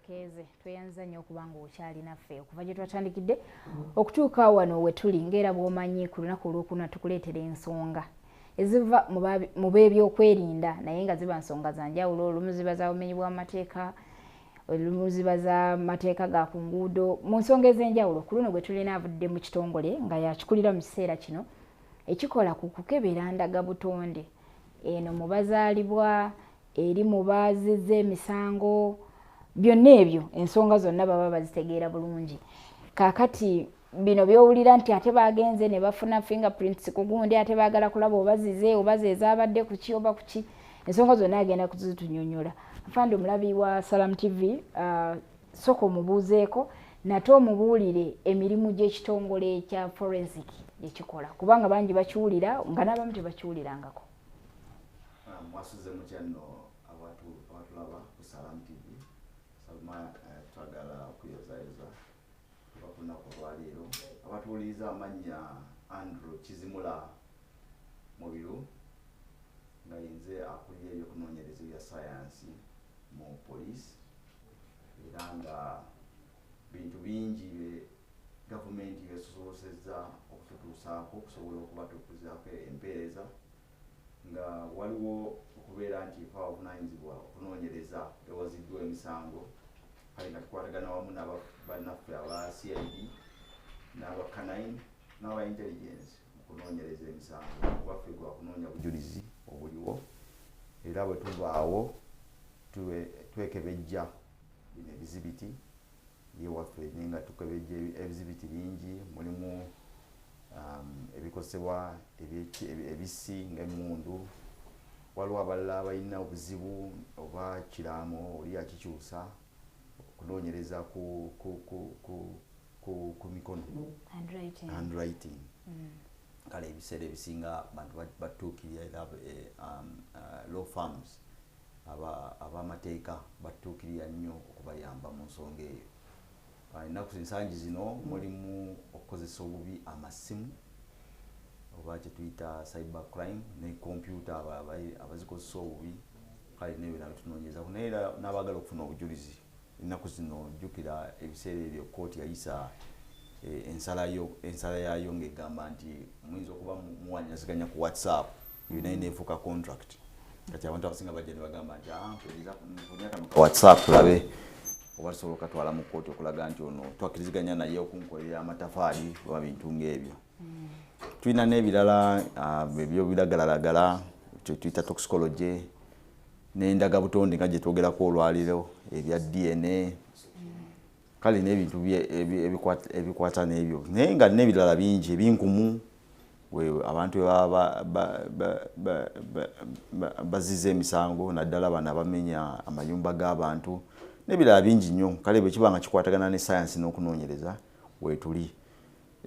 Tukeeze tweyanza nnyo okuba nga okyali naffe okuva gye twatandikidde okutuuka wano we tuli. Ng'era bw'omanyi, ku lunaku olwokuna tukuleetera ensonga eziva mu b'ebyokwerinda, naye nga ziba nsonga za njawulo. Olumu ziba za bumenyi bw'amateeka, olumu ziba za mateeka ga ku nguudo, mu nsonga ez'enjawulo. Ku luno gwe tulina avudde mu kitongole nga yakikulira mu kiseera kino ekikola ku kukebera ndagabutonde eno mu bazaalibwa, eri mu baazizza emisango, byonna ebyo, ensonga zonna baba bazitegeera bulungi. Kaakati bino byowulira nti ate bagenze ne bafuna fingerprints ku gundi, ate baagala kulaba oba zize oba ze zaabadde kuki oba kuki, ensonga zonna agenda kuzitunyonyola. Afande, omulabi wa Salam TV, soka omubuuzeeko nate omubuulire emirimu gy'ekitongole kya forensic gyekikola, kubanga bangi bakiwulira nga n'abamu tebakiwulirangako. Mwasuze mutya nno abatulaba ku Salam TV? Salma, twagala okuyozayoza tuba ku lunaku olwaleero. Abatuwuliriza, amannya Andrew Kizimula Mubiru, nga yenze akulira ebyokunoonyereza ebya sayansi mu poliisi, era nga bintu bingi bye gavumenti byesosobosezza okututuusaako okusobola okubatuukizaako empeereza, nga waliwo okubeera nti fe abavunaanyizibwa okunoonyereza ewaziddwa emisango. Kale nga tukwatagana wamu n'abannaffe aba CID n'aba K9 n'aba intelligence mu kunoonyereza emisango. Waffe gwa kunoonya bujulizi obuliwo, era bwe tuvaawo twekebejja bino ebizibiti yewaffe, naye nga tukebejja ebizibiti bingi, mulimu ebikozesebwa ebisi ng'emmundu. Waliwo abalala abalina obuzibu oba kiraamo oli akikyusa, okunoonyereza ku mikono, handwriting. Handwriting. Kale ebiseera ebisinga bantu batuukirira era law firms, ab'amateeka batuukirira nnyo okubayamba mu nsonga eyo. Ennaku ensangi zino mulimu okukozesa obubi amasimu oba kyetuyita cyber crime ne kompyuta, abazikozesa obubi. Kale nebyo nabyo tunoonyezako, naye era n'abaagala okufuna obujulizi ennaku zino. Jjukira ebiseera ebyo kooti yayisa ensala yaayo ng'egamba nti muyinza okuba muwanyaziganya ku WhatsApp, eyo naye neefuuka contract. Kati abantu abasinga bajja ne bagamba nti, "Ah, mpuliza kano ka WhatsApp tulabe oba tusobola okatwala mu kooti okulaga nti ono twakkiriziganya naye okunkolera amatafaali," oba bintu ng'ebyo. Tulina n'ebirala, ebyobiragalalagala kyetuyita toxicology, n'endagabutonde nga gye twogerako olwaliro, ebya DNA, kale n'ebintu ebikwata n'ebyo, naye nga n'ebirala bingi ebinkumu abantu bwe baba baziza emisango, naddala bano abamenya amayumba g'abantu n'ebirala bingi nnyo. Kale bwe kiba nga kikwatagana ne sayansi n'okunoonyereza, weetuli.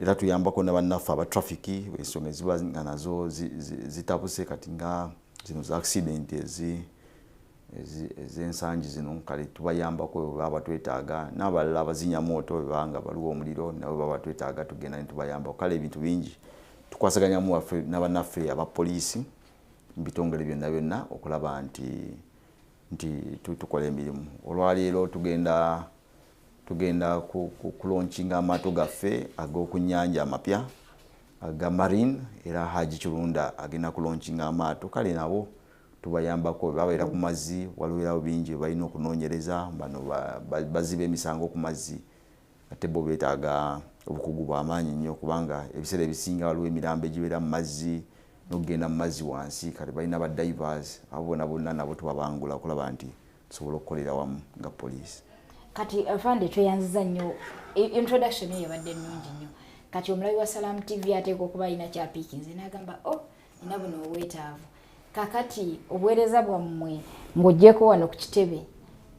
Era tuyambako ne bannaffe aba traffic, ensonga eziba nga nazo zitabuse, kati nga zino za accident ez'ensangi zino. Kale tubayambako bwe baba batwetaaga, n'abalala abazinya mooto bwe baba nga baliwo omuliro, nabo baba batwetaaga, tugenda ne tubayambako. Kale ebintu bingi tukwasaganyamu waffe n'abannaffe aba poliisi mu bitongole byonna byonna okulaba nti tukola emirimu. Olwaleero tugenda kulaunchinga amaato gaffe ag'oku nnyanja amapya aga marine, era Haji Kirunda agenda kulaunchinga amaato. Kale nabo tubayambako babeera ku mazzi, waliwo bingi balina okunoonyereza. Bano baziba emisango ku mazzi, ate bo beetaaga obukugu bw'amaanyi nnyo, kubanga ebiseera ebisinga waliwo emirambo egibeera mu mazzi n'okugenda mu mazzi wansi. Kale balina ba divers, abo bonna bonna nabo tubabangula okulaba nti tusobola okukolera wamu nga poliisi. Kati afande, tweyanziza nnyo, introduction eyo ebadde nnungi nnyo. Kati omulabi wa Salam TV ateeka okuba alina kyapiikinze n'agamba, "Oh, nina buno obwetaavu." Kakati obuweereza bwammwe ng'oggyeko wano ku kitebe,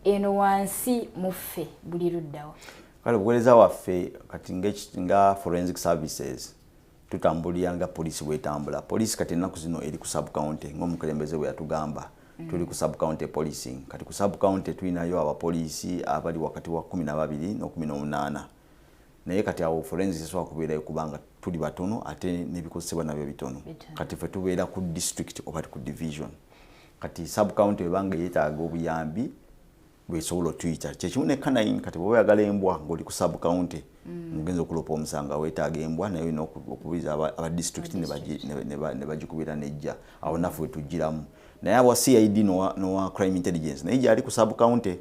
eno wansi muffe buli luddawa? Kale obuweereza waffe kati nga forensic services tutambulira nga poliisi bwetambula. Poliisi kati ennaku zino eri ku sub county, ng'omukulembeze bwe yatugamba. Tuli ku sub county policing. Kati ku sub county tulinayo abapoliisi abali wakati wa 12 n'18, naye kati awo forensic esobola kubeerayo kubanga tuli batono ate n'ebikozesebwa nabyo bitono. Kati ffe tubeera ku district oba ku division. Kati sub county webanga yeetaaga obuyambi. Bwesobola otuyita kyekimu ne canine. Kati bwoba oyagala embwa ng'oli ku sub county, mugenza okulopa omusango, weetaaga embwa, naye olina okubuliza aba district ne bagikubira nejja. Awo naffe wetugiramu. Naye awa CID nowa crime intelligence naye gyali ku sub county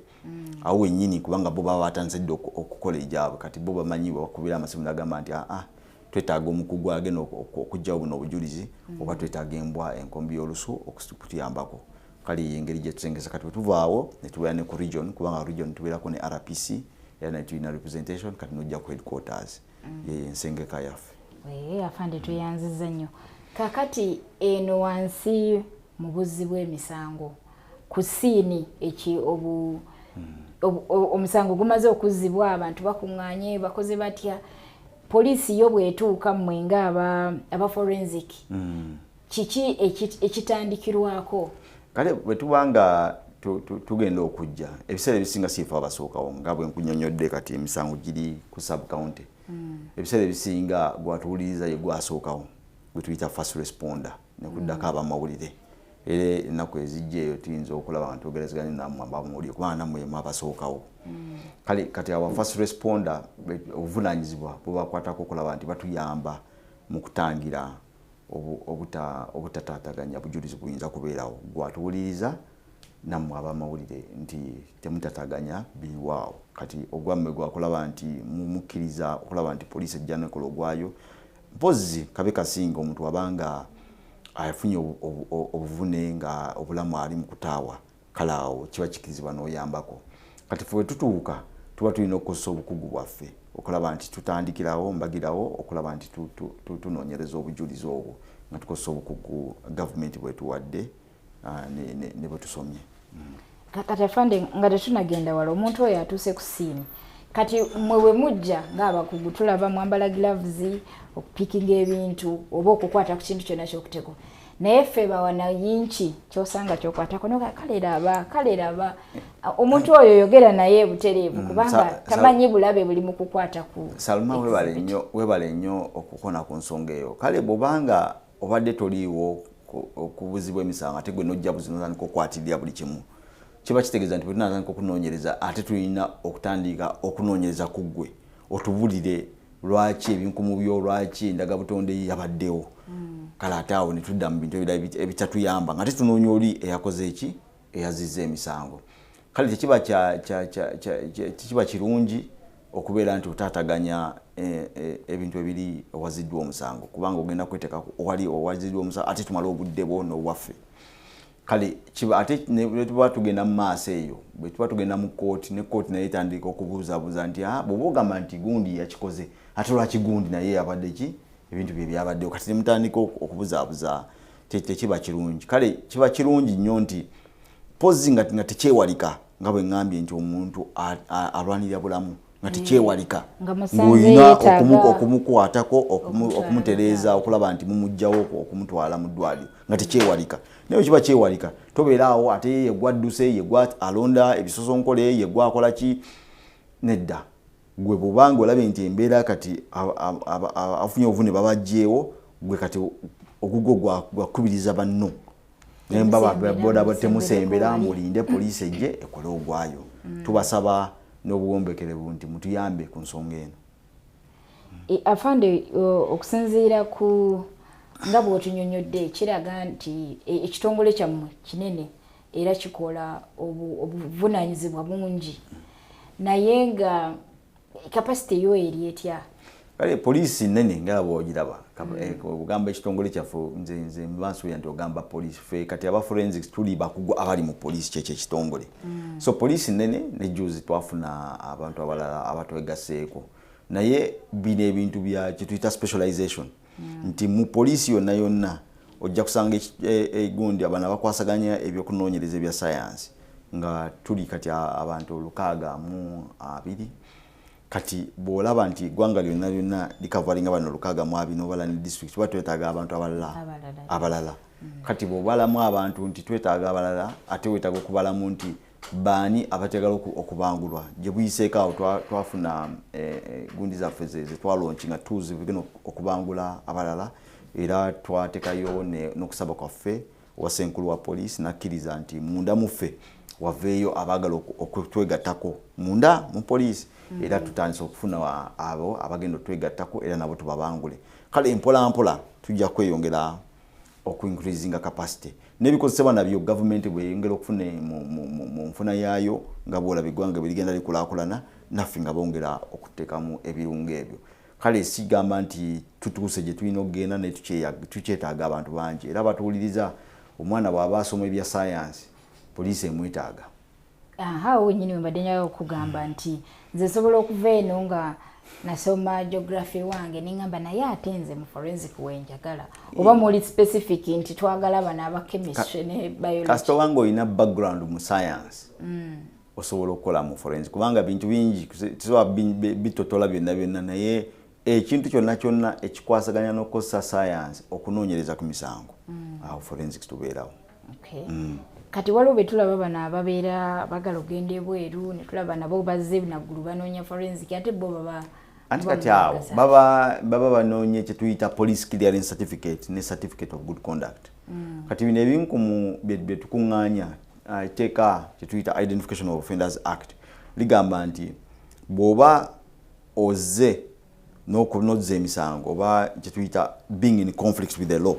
awo wennyini, kubanga bo baba batandise dda okukola egyabwe. Kati bo bamanyi, bakubira amasimu nagamba nti, "Aa, twetaaga omukugu agenda okuggyawo buno obujulizi, oba twetaaga embwa enkombi y'olusu okutuyambako." Kale eyo engeri gyetusengesa. Kati bwetuvaawo netubeera ne ku region, kubanga region tubeerako ne RPC, era ne tulina representation. Kati nojja ku headquarters. Yeyo ensengeka yaffe. Afande, tweyanziza nnyo. Kakati eno wansi mu buzzi bw'emisango ku scene, eki obu omusango gumaze okuzzibwa, abantu bakuŋŋaanye, bakoze batya? Poliisi yo bw'etuuka, mmwe nga aba forensic, kiki ekitandikirwako? Kale bwe tuba nga tugenda okujja, ebiseera ebisinga siife abasookawo. Nga bwe nkunyonyodde, kati emisango giri ku sub county. Ebiseera ebisinga gwatuwuliriza ye gwasookawo, gwe tuyita first responder, nekuddako abamawulire. Era ennaku ezijja eyo tuyinza okulaba nga twogerezeganye nammwe abamawulire, kubanga nammwe yemu abasookawo. Kale kati aba first responder obuvunanyizibwa bubakwatako okulaba nti batuyamba mu kutangira obutataataganya bujulizi buyinza kubeerawo. Gwatuwuliriza nammwe abamawulire nti temutataganya biriwaawo. Kati ogwammwe gwakulaba nti mukkiriza okulaba nti poliisi ejja nekola ogwayo. Mpozi kabe kasinga omuntu wabanga afunye obuvune nga obulamu ali mu kutaawa, kale awo kiba kikirizibwa n'oyambako. Kati fe tutuuka, tuba tulina okukozesa obukugu bwaffe okulaba nti tutandikirawo mbagirawo okulaba nti tunoonyereza obujulizi obwo nga tukozesa obukugu gavumenti bwetuwadde ne bwe tusomye. Kati afande, nga tetunagenda wala, omuntu oyo atuuse ku scene. Kati mmwe bwe mujja ng'abakugu, tulaba mwambala gloves okupikinga ebintu oba okukwata ku kintu kyonna kyokuteko, naye ffe bawanayinki kyosanga kyokwatako noga, kale raba, kale raba omuntu oyo yogera naye butereevu, kubanga tamanyi bulabe buli mu kukwata ku Salma, webale nnyo, webale nnyo okukona ku nsonga eyo. Kale bw'obanga obadde toliiwo okubuzibwa emisango, ate gwe nojja buzino otandika okwatirira buli kimu, kiba kitegeeza nti bwe tunatandika okunoonyereza, ate tulina okutandika okunoonyereza ku ggwe, otubulire lwaki ebinkumu byo, lwaki endagabutonde yabaddewo. Kale ate awo ne tudda mu bintu ebirala ebitatuyamba, nga tetunoonya oli eyakoze eki, eyazizza emisango. Kale tekiba tekiba kirungi okubeera nti otaataganya ebintu ebiri ewaziddwa omusango, kubanga ogenda kweteeka owali owaziddwa omusango, ate tumale obudde bwo n'obwaffe. Kale kiba ate ne tuba tugenda mu maaso eyo, bwe tuba tugenda mu kooti, ne kooti naye etandika okubuuzabuuza nti, "Ah, bw'oba ogamba nti gundi yakikoze, ate lwaki gundi naye yabadde ki, ebintu bye byabaddewo?" Kati nemutandika okubuzaabuza, tekiba kirungi. Kale kiba kirungi nnyo nti pozi nga tekyewalika, nga bwe ŋŋambye nti omuntu alwanirira bulamu, nga tekyewalika, Nga musanze ng'olina yeetaaga okumukwatako, okumutwala okumutereeza, okulaba nti mumugjawo okumutwala mu ddwaliro, nga tekyewalika. Naye bwe kiba kyewalika, tobeera awo ate yegwa adduse, yegwa alonda ebisosonkole, yegwa akola ki. Nedda, gwe bwobanga olabye nti embeera kati afunye obuvune babagyewo, gwe kati ogugwo gwakubiriza banno nemba Temusembera, boda musembereko temusembera, wali. Mulinde poliisi ejje ekole ogwayo. Tubasaba n'obuwombekerevu nti mutuyambe ku nsonga eno. Afande, okusinziira ku nga bw'otunyonyodde, kiraga nti ekitongole kyammwe kinene era kikola obuvunaanyizibwa bungi, naye nga capacity yo eri etya? Kale poliisi nene nga bwogiraba. Ogamba ekitongole kyaffe, nze mba nsuubira nti ogamba poliisi. Ffe kati aba forensics tuli bakugu abali mu poliisi, kyekyo ekitongole. So poliisi nene, ne juzi twafuna abantu abalala abatwegaseeko, naye bino ebintu bya kyetuyita specialization, nti mu poliisi yonna yonna ojja kusanga egundi abana abakwasaganya ebyokunoonyereza ebya sayansi, nga tuli kati abantu 620. Kati bw'olaba nti eggwanga lyonna lyonna likavalinga bano 62, nobala ne district, tuba twetaaga abantu abalala. Abalala. Abalala. Kati bw'obalamu abantu nti twetaaga abalala, ate weetaaga okubalamu nti baani abategala okubangulwa. Gye buyiseeko awo twafuna gundi zaffe ze twalaunchinga tools bigenda okubangula abalala, era twatekayo n'okusaba kwaffe owa ssenkulu wa poliisi, nakkiriza nti munda muffe. Waveeyo abaagala okutwegattako munda mu poliisi. Era tutandise okufuna abo abagenda otwegattako, era nabo tubabangule. Kale mpola mpola tujja kweyongera okuincreasinga capacity n'ebikozesebwa nabyo. Gavumenti bweyongera okufuna mu nfuna yaayo, nga bwolaba eggwanga bwe ligenda likulaakulana, naffe nga bongera okuteekamu ebirungo ebyo. Kale sigamba nti tutuuse gye tulina okugenda, naye tukyetaaga abantu bangi. Era batuwuliriza, omwana bw'aba asoma ebya sayansi, poliisi emwetaaga. Aha, wenyini wembadde njagala okugamba nti nze nsobola okuva eno nga nasoma geography wange, neŋŋamba naye ate nze mu forensic wenjagala, oba muli specific nti twagala bano aba chemistry ne biology? Kasita obanga olina background mu science, osobola okukola mu forensic, kubanga bintu bingi tusobola bitotola byonna byonna, naye ekintu kyonna kyonna ekikwasaganya n'okukozesa science okunoonyereza ku misango, awo forensics tubeerawo. Okay. Kati waliwo be tulaba bano ababeera bagala ogenda ebweru, ne tulaba nabo bazze naggulu banoonya forensic, ate bo baba Anti baba kati awo mubagaza. baba banoonye kyetuyita police clearance certificate ne certificate of good conduct. Kati bino ebinkumu bye tukuŋŋaanya, etteeka kyetuyita Identification of Offenders Act ligamba nti bw'oba ozze n'okunozza emisango, oba kyetuyita being in conflict with the law,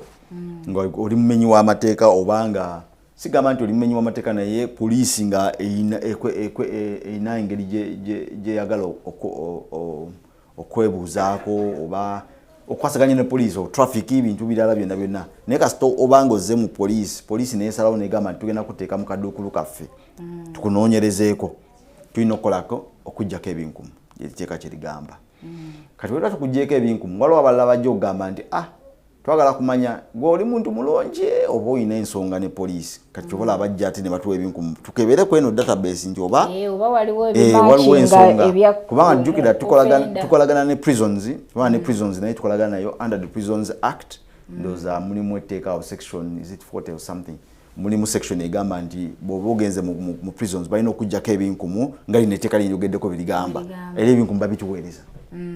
nga oli mumenyi w'amateeka, oba nga sigamba nti oli mumenyi w'amateeka, naye poliisi nga erina engeri gyeyagala okwebuuzaako oba okwasaganya ne poliisi o traffic, bintu birala byonna byonna, naye kasita obanga ozze mu poliisi, poliisi neyesalawo negamba nti tugenda kuteeka mu kaduukulu kaffe tukunoonyerezeeko, tulina okukolako okugjako ebinkumu, etteeka kyerigamba. Kati wera tukugyeko ebinkumu, waliwo abalala bajja okugamba nti, "Ah, twagala kumanya gwe oli muntu mulungi oba olina ensonga ne poliisi." Kati kyobola abajja ate ne batuwa ebinkumu tukebere ku eno database nti oba Eh, oba waliwo waliwo ebimakinga ensonga ebya kubanga jjukira offender. tukolagana ne prisons, kubanga ne prisons naye tukolagana nayo under the Prisons Act. Ndowooza mulimu etteeka awo, section, is it 40 or something, mulimu section egamba nti bw'oba ogenze mu prisons balina okugjako ebinkumu, nga lino etteeka linyogeddeko birigamba. Birigamba. Era ebinkumu babituweereza.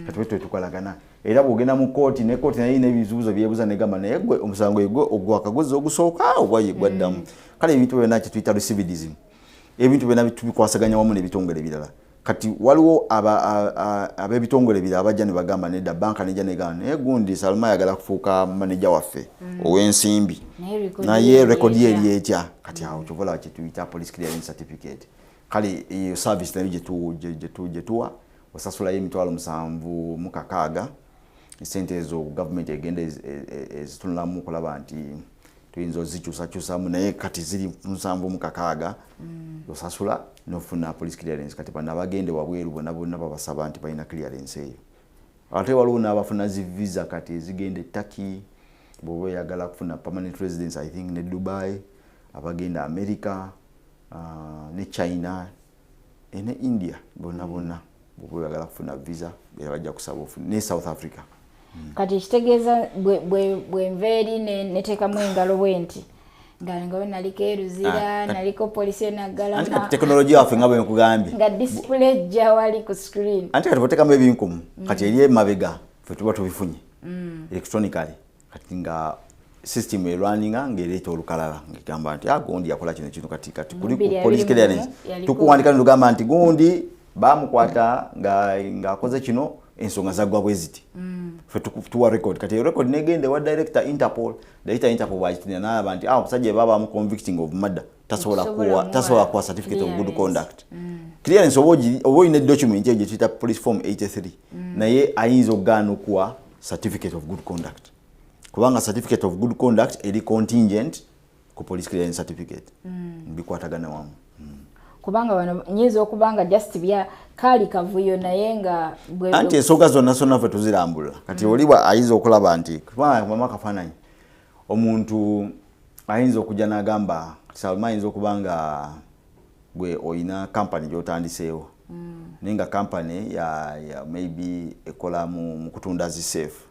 Kati bwe tukolagana, era bw'ogenda mu kooti, ne kooti naye erina ebibuuzo byebuuza negamba, naye gwe omusango gwe ogwakaguzi ogusooka oba ye gwaddamu? Kale ebintu byonna kyetuyita recidivism, ebintu byonna tubikwasaganya wamu n'ebitongole ebirala. Kati waliwo ab'ebitongole ebirala abajja ne bagamba nedda, banka nejja negamba, naye gundi Salma ayagala kufuuka maneja waffe ow'ensimbi, Naye record naye ye record ye eri eri etya? Kati awo kyova olaba kyetuyita police clearance certificate. Kale eyo service nayo gye tuwa, osasulayo 76,000. Esente ezo gavumenti egenda ezitunulamu okulaba nti tuyinza ozikyusakyusamu, naye kati ziri 76. Osasula nofuna police clearance. Kati bano abagende wabweru bonna bonna babasaba nti balina clearance eyo. Ate waliwo n'abafuna zi visa kati ezigenda e Turkey, bw'oba oyagala kufuna permanent residence, I think ne Dubai, abagenda America, ne China, ne India, bonna bonna bw'oba oyagala kufuna visa era bajja kusaba ofune, ne South Africa. Kati ekitegeeza bwe nva eri neteekamu engalo bwe nti nga naliko eruzira, naliko polisi Anti kati enaggalama, tekinologiya waffe nga bwe nkugambye, nga display ejja wali ku screen. Anti kati bwotekamu ebinkumu, kati eri emabega ffe tuba tubifunye electronically. Kati nga system erwaninga ng'ereeta olukalala ng'egamba nti, ah, gundi yakola kino kino. Kati kuli ku police clearance tukuwandika netugamba nti gundi bamukwata nga ng'akoze kino, ensonga zaggwa bwe ziti. Ffe tuwa record. Kati record negenda ewa director Interpol. Director Interpol bwakitunira n'alaba nti, ah, omusajja baba bamu convicting of murder, tasobola kuwa, tasobola kuwa certificate of good conduct. Clearance oba olina document eyo gye tuyita police form 83, naye ayinza okugaana okuwa certificate of good conduct, kubanga certificate of good conduct eri contingent ku police clearance certificate. Bikwatagana wamu. Kubanga wano nyinza okuba nga just bya kaali kavuyo, naye nga Anti ensonga zonna zonna ffe tuzirambula. Kati oli ayinza okulaba nti, kubanga mama akafaananyi, omuntu ayinza okujja n'agamba, Salma ayinza okuba nga gwe oyina kampany gy'otandiseewo, naye nga kampany ya maybe ekola mu kutunda zi safe.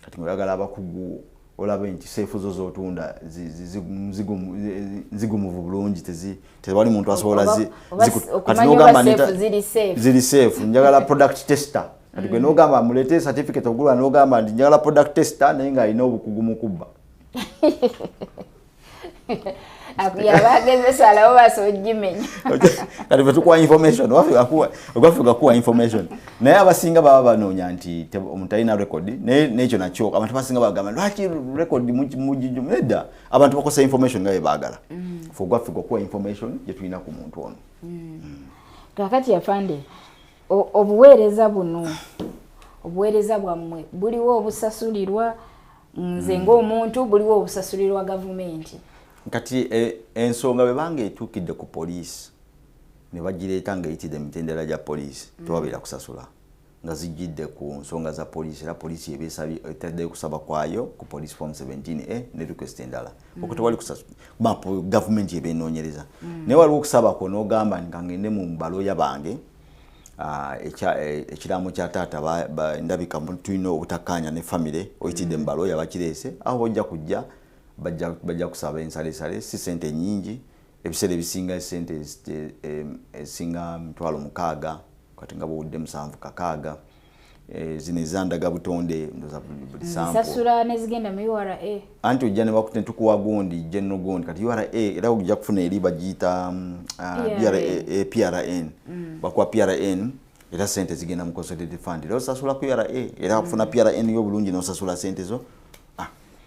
Kati ngaoyagala abakugu olabe nti safe zo zotunda nzigumuvu bulungi, tewali muntu asobola kati nogamba ziri safe, njagala product tester. Kati gwe nogamba mulete certificate ogula, nogamba nti njagala product tester, naye ng'alina obukugu mu kubba. Yabagezesa alabo basogimenya. Kati fe tukuwa information, ogwaffe gakuwa information, naye abasinga baba banoonya nti omuntu alina record. Naye nekyo nakyo abantu basinga bagamba, lwaki record mugiju? Nedda, abantu bakozesa information nga byebaagala. Fe ogwaffe gwakuwa information gye tulina ku muntu ono. Kakati afande, obuweereza buno, obuweereza bwammwe buliwo obusasulirwa nze ng'omuntu, buliwo obusasulirwa gavumenti? Kati ensonga bwe banga etuukidde ku poliisi ne bagireeta ng'eyitidde emitendera gya poliisi, tewabeera kusasula nga zijjidde ku nsonga za poliisi. Era poliisi eba esabye, etaddeyo kusaba kwayo ku police form 17A ne request endala, okwo tewali kusasula kuba gavumenti eba enoonyereza. Naye waliwo okusaba kwo n'ogamba nti kangende mu balooya bange, ekiraamo kya taata ndabika tulina obutakkaanya ne famire, oyitidde mu balooya bakireese awo, bojja kujja bajja kusaba ensalesale, si sente nyingi. Ebiseera ebisinga esente ezisinga 60,000, kati nga bwowudde 7 kakaaga. Zino ezandaga butonde, ndoza buli sample Sasula nezigenda mu URA? Anti ojja ne tukuwa gundi general gundi. Kati URA era ojja kufuna eri bagiyita PRN. BRA, PRN. Bakuwa PRN, era sente zigenda mu consolidated fund, era osasula ku URA, era kufuna PRN yo bulungi n'osasula sente zo.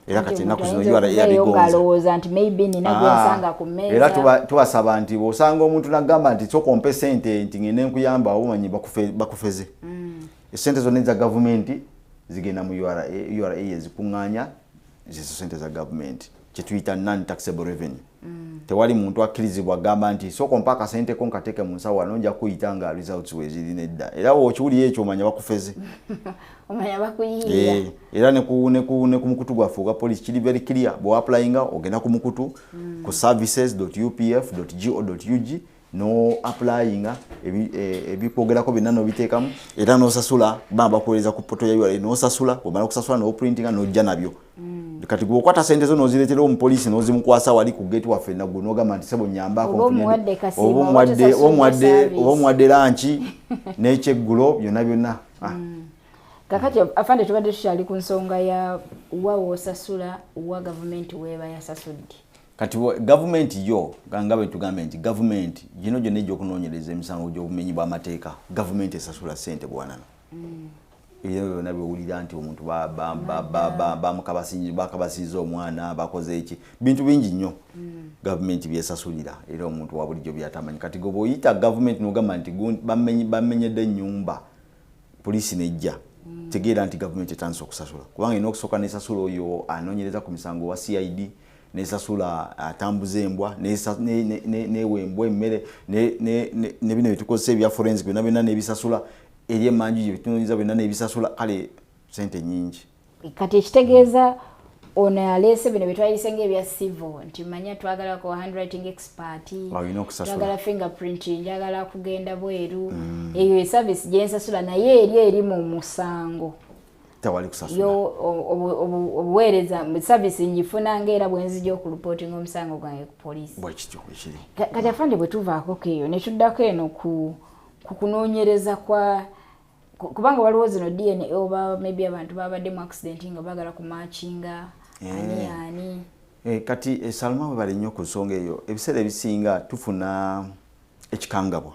Era kati ennaku zino URA yabigonza. Ng'alowooza nti maybe nina gwensanga ku mmeeza. Era tubasaba nti bw'osanga omuntu nagamba nti sooka ompe sente nti ngende nkuyamba, omanyi bakufeze. Esente zonna eza gavumenti zigenda mu URA. URA ezikuŋŋaanya zezo sente za gavumenti, kyetuyita non taxable revenue. Tewali muntu akkirizibwa agamba nti sooka ompa akasente ko nkateeke mu nsawo wano, nja kuyita nga results weeziri. Nedda, era wokiwulira ekyo omanya bakufeze. Omanya bakuyiiya. Era ne ku mukutu gwaffe ogwa police kiri very clear. Bw'oapplyinga ogenda ku mukutu ku services.upf.go.ug, no applyinga ebikwogerako byonna n'obiteekamu, era n'osasula. Baba bakuweereza ku portal ya URA n'osasula. Bw'omala okusasula n'oprintinga n'ojja nabyo. Kati gwe okwata sente zo n'ozireetera omupoliisi n'ozimukwasa wali ku gate waffe naggulu, n'ogamba nti sebo nyambaako. Oba omuwadde kasiimo, oba oba omuwadde tosasudde service. Oba omuwadde lunch n'ekyeggulo byonna byonna. Kakati afande, tubadde tukyali ku nsonga ya wa woosasula, wa gavumenti weeba yasasudde. Kati gavumenti yo nga bwe tugambye nti gavumenti gino gyonna egy'okunoonyereza emisango gy'obumenyi bw'amateeka, gavumenti esasula ssente bwanana. Ebyo byonna byowulira nti omuntu bakabasiza omwana, bakoze eki, bintu bingi nnyo gavumenti byesasulira, era omuntu wa bulijjo byatamanyi. Kati gwe bw'oyita gavumenti n'ogamba nti bamenyedde ennyumba, poliisi nejja, tegeera nti gavumenti etandise okusasula, kubanga erina okusooka nesasula oyo anoonyereza ku misango wa CID, nesasula atambuza embwa, newa embwa emmere, ne bino byetukozesa ebya forensic byonna byonna nebisasula, eri emanju gye bitunoonyeza byonna nebisasula. Kale sente nyingi. Kati ekitegeeza ono aleese bino byetwayise ngaebya civil, nti manya twagalako handwriting expert, Olina okusasula. twagala fingerprint, njagala kugenda bweru, eyo eservice gyensasula, naye eri mu musango tewali kusasula. Yo obuweereza service ngifuna ngaera bwenzija okulupootinga omusango gwange ku poliisi. Bwekityo bwekiri. Kati afande, bwe tuvaako eyo ne tuddako eno ku kunoonyereza kwa kubanga waliwo zino DNA, oba maybe abantu babadde mu accident nga baagala kumatchinga ani ani. Kati Salma, webale nnyo ku nsonga eyo. Ebiseera ebisinga tufuna ekikangabwa.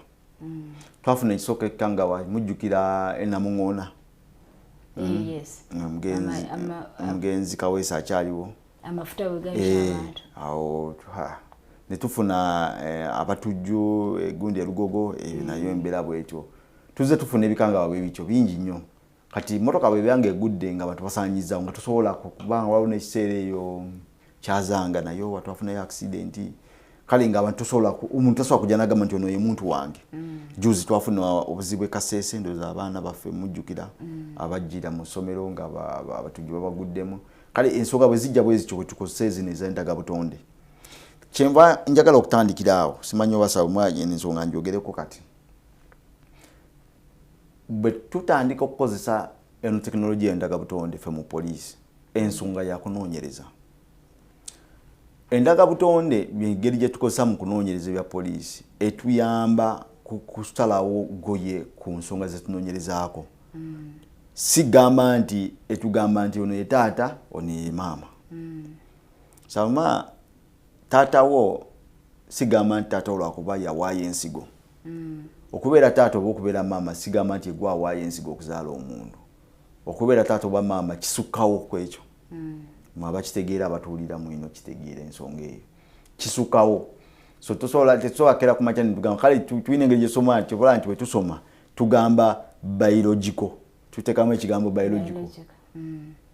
Twafuna ekisooka ekikangabwa, mujjukira enamuŋoona? Yes. Omugenzi omugenzi Kaweesa akyaliwo. Amafuta bwe gayisa abantu. Awo ne tufuna abatujju egundi erugogo eyo, nayo embeera bwetyo. Tuzze tufuna ebikangabwa bwe bityo bingi nnyo. Kati motoka bwebanga egudde nga abantu basaanyizaawo nga tosobola kubanga waliwo n'ekiseera eyo kyazanga nayo watwafunayo accident. Kale nga abantu tosobola omuntu tasobola kujja nagamba nti ono ye muntu wange. Juzi twafuna obuzibu e Kasese, ndowooza abaana baffe mujjukira, abajjira mu ssomero nga abatujju babaguddemu. Kale ensonga bwe zijja bwe zityo, bwe tukozesa ezino ez'endagabutonde. Kyenva njagala okutandikira awo, simanyi oba sawa ensonga njogereko. Kati bwe tutandika okukozesa eno tekinologiya endagabutonde, ffe mu poliisi ensonga yakunoonyereza endagabutonde, engeri gye tukozesa mu kunoonyereza ebya poliisi etuyamba kusalawo goye ku nsonga zetunoonyerezaako. Si gamba nti etugamba nti ono ye taata, ono ye maama. Salma, taata wo Sigamba nti taata olwakuba yawaayo ensigo. Okubeera taata oba okubeera maama sigamba nti egwe awaayo ensigo okuzaala omuntu. Okubeera taata oba maama kisukkawo ku ekyo. Mwe abakitegeera abatuulira mwino kitegeera ensonga eyo kisukkawo. So tetusobola kera kumakya netugamba kale tulina engeri gyesoma kyobola nti bwe tusoma tugamba biological, tuteekamu ekigambo biological.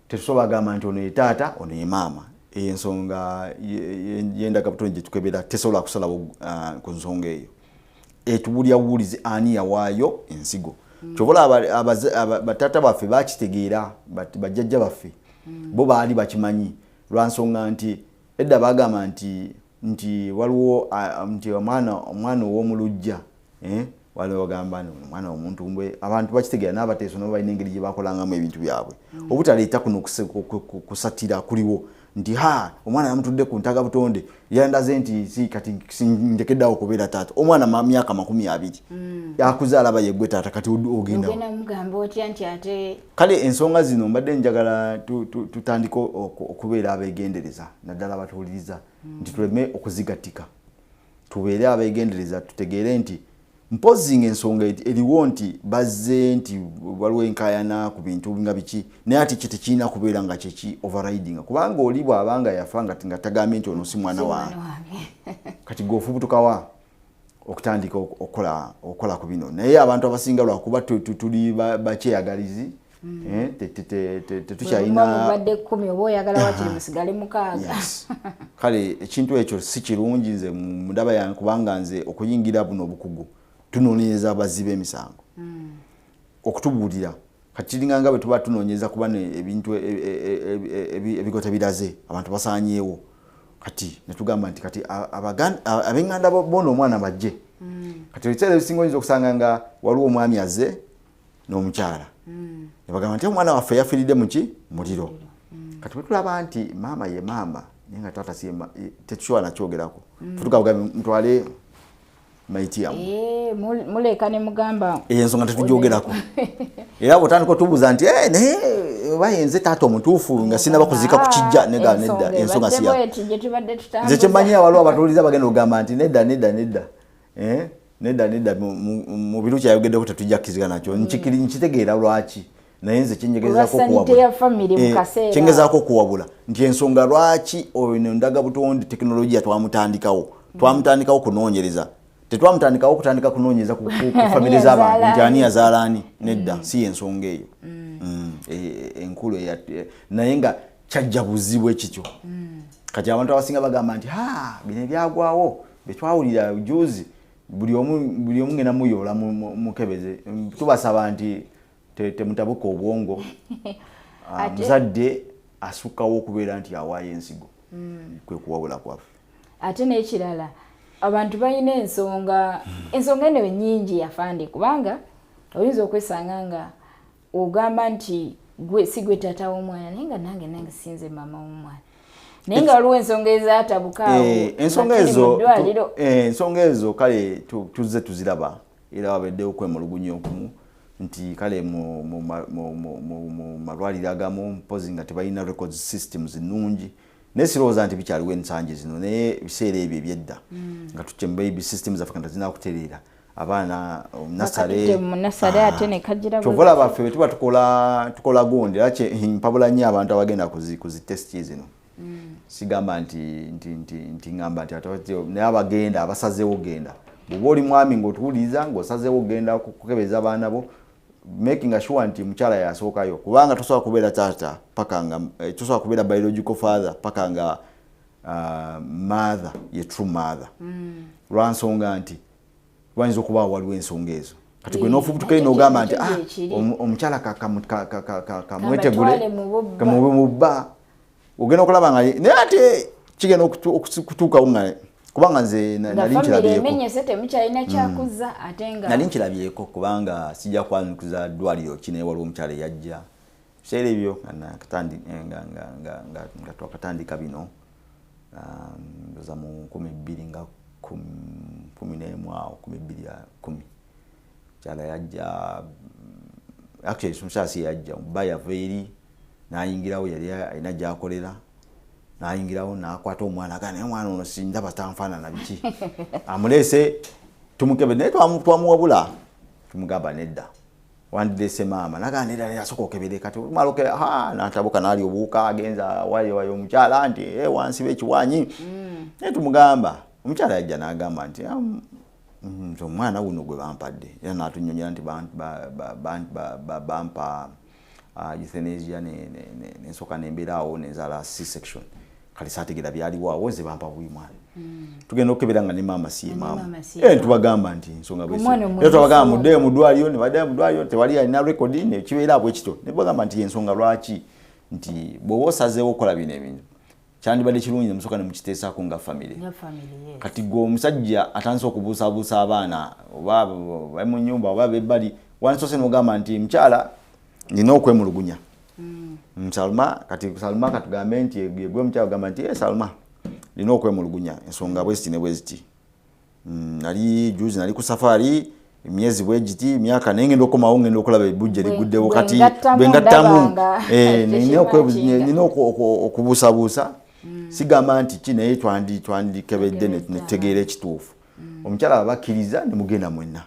Tetusobola gamba nti ono ye taata ono ye maama. Eyo ensonga y'endagabutonde gye tukebera tesobola kusalawo ku nsonga eyo. Etubulya buwulizi ani yawaayo ensigo. Kyobola bataata baffe bakitegeera, bajjajja baffe bo baali bakimanyi lwa nsonga nti edda bagamba nti waliwo nti omwana ow'omulujja, waliwo bagamba nti omwana w'omuntu mbwe abantu bakitegeera n'abateeso nabo balina engeri gye bakolangamu ebintu byabwe. Obutaleeta kuno kusatira kuliwo nti ha omwana yamutudde ku ntagabutonde yandaze nti si kati ndekeddeawo okubeera taata. Omwana myaka 20 yakuzaala aba yeggwe taata, kati ogenda mugamba otya nti ate kale ensonga zino mbadde njagala tutandike okubeera abeegendereza, naddala abatuwuliriza, nti tuleme okuzigattika, tubeere abeegendereza, tutegeere nti mpozi ng'ensonga eriwo nti bazze nti waliwo enkaayana ku bintu nga biki, naye ate kyo tekirina kubeera nga kyeki overriding, kubanga oli bw'abanga yafa nga tagambye nti ono si mwana wange, kati gwe ofubutukawa okutandika okukola ku bino. Naye abantu abasinga lwakuba tuli bakyeyagalizi, tetukyalina badde 10 oba oyagala wakiri musigale 6. Kale ekintu ekyo si kirungi nze mundaba yange, kubanga nze okuyingira buno obukugu tunoonyereza abazzi b'emisango okutubuulira. Kati kiringa nga bwe tuba tunoonyereza kuba ebintu ebigo tebiraze, abantu basaanyeewo, kati ne tugamba nti kati ab'enganda bona omwana bajje. Kati ebiseera ebisinga oyinza okusanga nga waliwo omwami azze n'omukyala ne bagamba nti omwana waffe yafiiridde muki muliro. Kati bwe tulaba nti maama ye maama naye nga taata si tetusobola nakyogerako, tutuka mutwale maiti yammwe muleka ne mugamba ensonga tetugyogerako. Era bw'otandika otubuuza nti naye oba yenze taata omutuufu nga sinaba kuziika ku kijja, nedda ensonga si nze kyemmanyi. Waliwo abatuuliza bagenda okugamba nti nedda nedda nedda nedda nedda, mu biru kyayogeddeko tetujja kukkirizigana nakyo. Nkitegeera lwaki, naye nze kyengezaako okuwabula nti ensonga lwaki oyo ndagabutonde tekinologiya twamutandikawo kunoonyereza, tetwamutandikawo okutandika kunoonyereza ku famire z'abantu nti ani yazaala ani, nedda si yensonga eyo enkulu. Naye nga kyajja buzibu ekityo. Kati abantu abasinga bagamba nti ha bino ebyagwawo betwawulira juzi, buli omu ngenda muyoola mukebeze. Tubasaba nti temutabuka obwongo. Muzadde asukkawo okubeera nti awaayo ensigo, kwe kuwabula kwaffe. Ate n'ekirala, abantu balina ensonga eno ennyingi yafande, kubanga oyinza okwesanga nga ogamba nti gwe si gwe taata w'omwana, naye nga nange sinze maama w'omwana, naye nga waliwo ensonga ezaatabuka. Ensonga ezo kale tuzze tuziraba, era wabaddewo okwemulugunya okumu nti kale mu malwaliro agamu mpozi nga tebalina records systems nnungi, naye sirowooza nti bikyaliwo ensangi zino, naye ebiseera ebyo ebyedda nga tukyembe systems zaffe nga tezina kutereera, abaana nasale kyovola baffe bwe tuba tukola gundi. Era mpabula nnyo abantu abagenda ku zi test zino, sigamba nti ngamba nti naye abagenda abasazeewo genda, bw'oba oli mwami ng'otuwuliriza ng'osazeewo genda kukebeza abaana bo, making sure nti mukyala yasookayo, kubanga tosobola kubeera taata paka nga tosobola kubeera biological father paka nga mother ye true mother, lwa nsonga nti wayinza okuba waliwo ensonga ezo. Kati gwe n'ofubutuka eno ogamba nti omukyala kamwetegule kamube mu bba, ogenda okulaba nga naye ate kigenda okutuukawo nga kubanga nze nali nkirabyeko, kubanga sijja kwanukuza ddwaliro ki, naye waliwo omukyala eyajja biseera ebyo nga twakatandika bino ndoza mu 2011 awo 2010, mukyala yajja, actually omukyala si yajja, bba yava eri n'ayingirawo, yali alina gy'akolera. Nayingirawo nakwata omwana, aga naye omwana ono sindaba tanfaanana biki. Amuleese tumukebe, naye twamuwabula, tumugamba nedda, wandireese maama. Nagaa nedda, nedda, soka okebere. Kati omala okebera, ha, natabuka nali obuwuka, agenza wayo omukyala nti "Eh, wansiba ekiwanyi." Naye tumugamba, omukyala yajja n'agamba nti "Ah, nze omwana wuno gwe bampadde." Era n'atunyonyola nti bampa euthanasia, nensooka nembeera awo nenzaala C section. Kale saategeera byaliwo awo, nze bampa buyi mwana. Tugenda okukebera nga ne maama si ye Ne maama. Maama si ye Eh, maama. tubagamba nti ensonga bwesi. Omwana Era tubagamba omwezi. Muddeyo mu ddwaliro, ne baddayo mu ddwaliro, tewali alina rekodi, nekibeera bwe kityo. Ne bagamba nti ensonga lwaki nti bw'oba osazeewo okukola bino ebintu, kyandibadde kirungi nemusooka ne mukiteesaako nga famire. Nga family, yes. Kati gwe omusajja atandise okubuusabuusa abaana, oba bali mu nyumba oba bebbali, wandisoose nogamba nti mukyala, nina okwemulugunya. Salma, kati Salma katugambe nti gwe mukyala ogamba nti, "Eh, Salma, nina okwemulugunya ensonga bweziti ne bweziti. Nali juzi nali ku safari emyezi bwegiti emyaka, naye ngenda okukomawo ngenda okulaba ebujja liguddewo." Kati Bwe ngattamu bwe ngattamu ndaba nga nina tekimakinga. Nina okubuusabuusa, sigamba nti ki, naye twandikebedde netutegeera ekituufu. Omukyala abakkiriza ne mugenda mwenna,